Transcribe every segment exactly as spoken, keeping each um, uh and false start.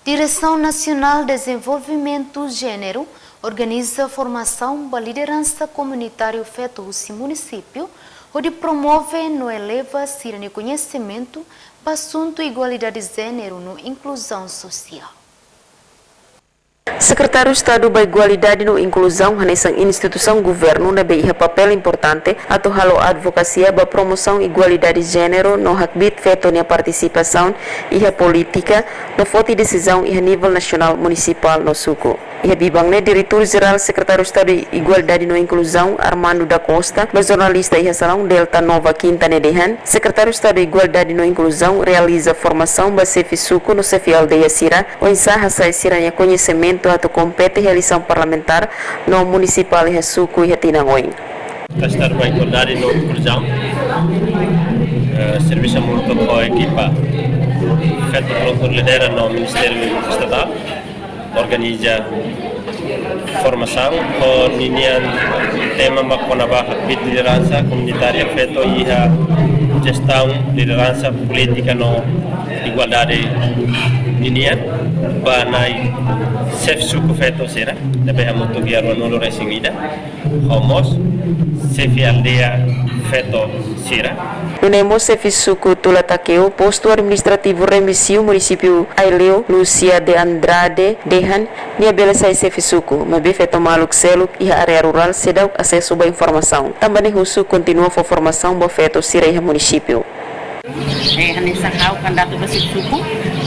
Diresaun Nasionál Dezenvolvimentu Jéneru organiza formasaun ba lideransa komunitáriu feto husi munisípiu, hodi promove no eleva sira-nia koñesimentu ba asuntu igualdade jéneru no inkluzaun sosiál. Sekretáriu Estadu ba Igualdade no Inkluzaun hanesan instituisaun governu ne'ebé iha papél importante atu halo advokasia ba promosaun igualdade jéneru no hakbiit feto nia partisipasaun iha polítika no foti desizaun iha nivel nasionál, munisipál no suku. Iha biban ne'e, Diretór Jerál Sekretáriu Estadu Igualdade no Inkluzaun, Armando da Costa, ba jornalista iha salaun Delta Nova Kinta ne'e dehan, Sekretáriu Estadu Igualdade no Inkluzaun realiza formasaun ba xefe suku no xefe aldeia sira, oinsá hasa'e sira-nia koñesimentu atu kompete iha eleisaun parlamentár no munisipál iha suku iha tinan oin. Sekretáriu ba Igualdade no Inkluzaun, eh, servisu hamutuk ho ekipa feto prontu lidera no Ministériu Estatál, organiza formasaun ho ninian tema mak kona-ba hakbiit lideransa komunitária feto iha jestaun lideransa polítika no igualdade ninian ba nai xefe suku feto sira ne'ebé hamutuk iha ruanulu resin ida, ho mós xefe aldeia feto sira. Nune'e mós xefe suku Tula Takeo, postu administrativu Remexio, munisípiu Aileu, Lúcia de Andrade, dehan nia bele sai xefe suku, maibé feto maluk seluk iha área rurál seidauk asesu ba informasaun. Tanba ne'e husu kontinua fó formasaun ba feto sira iha munisípiu. Eh, hanesan ha'u kandidatu ba xefe suku,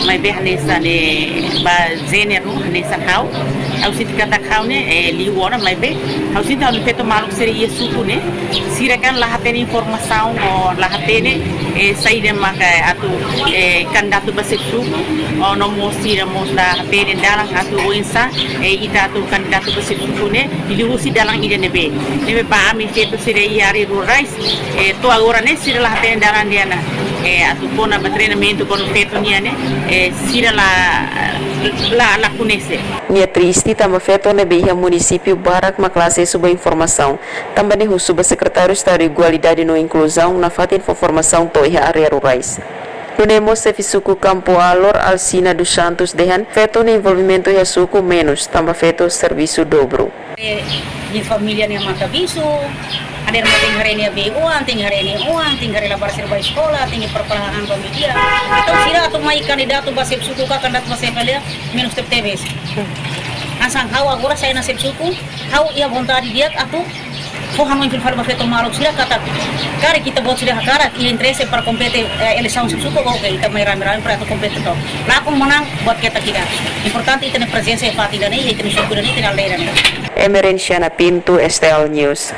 maibé hanesan ne'e ba jéneru, hanesan ha'u. Ha'u sente katak ha'u ne'e, eh, liu ona, maibé ha'u sente ha'u-nia feto maluk sira iha suku ne'e, sira kan la hatene informasaun, ou la hatene, eh, saida maka atu, eh, kandidatu ba xefe suku, ou no mós sira mós la hatene dalan atu oinsá, eh, ita atu kandidatu ba xefe suku ne'e, liuhusi dalan ida ne'ebé. Ne'ebé ba ami feto sira iha área rurais, eh, to'o agora ne'e sira la hatene dalan ida ne'e, eh, atu kona-ba treinamentu kona-ba feto nian ne'e, eh, sira la, la, la koñese. Nia triste tanba feto ne'ebé iha munisípiu barak mak la asesu ba informasaun. Tanba ne'e husu ba Sekretáriu Estadu Igualdade no Inkluzaun nafatin fó formasaun to'o iha área rurais. Nune'e mós xefe suku Campo Alor, Alcina dos Santos, dehan feto nia envolvimentu iha suku menus, tanba feto servisu dobru. Eh, nia família ne'e maka bisu, hadeer mak tenke haree nia bee-oan, tenke haree nia oan, tenke haree labarik sira bá eskola, tenke prepara an ba media. Entaun sira atu mai kandidatu ba xefe suku ka kandidatu ba xefe aldeia, menus tebetebes. Hanesan ha'u agora sai ona xefe suku, ha'u iha vontade di'ak atu fó hanoin fila fali ba feto maluk sira katak, karik ita-boot sira hakarak, iha interese para kompete, eh, eleisaun xefe suku, oke, ita mai rame-rame para atu kompete to'ok. Lakon manán buat ketak ida. Importante ita-nia prezensa iha fatin ida-ne'e, iha ita-nia suku ida-ne'e, ita-nia aldeia ida-ne'e. Emerenciana Pinto, S T L News.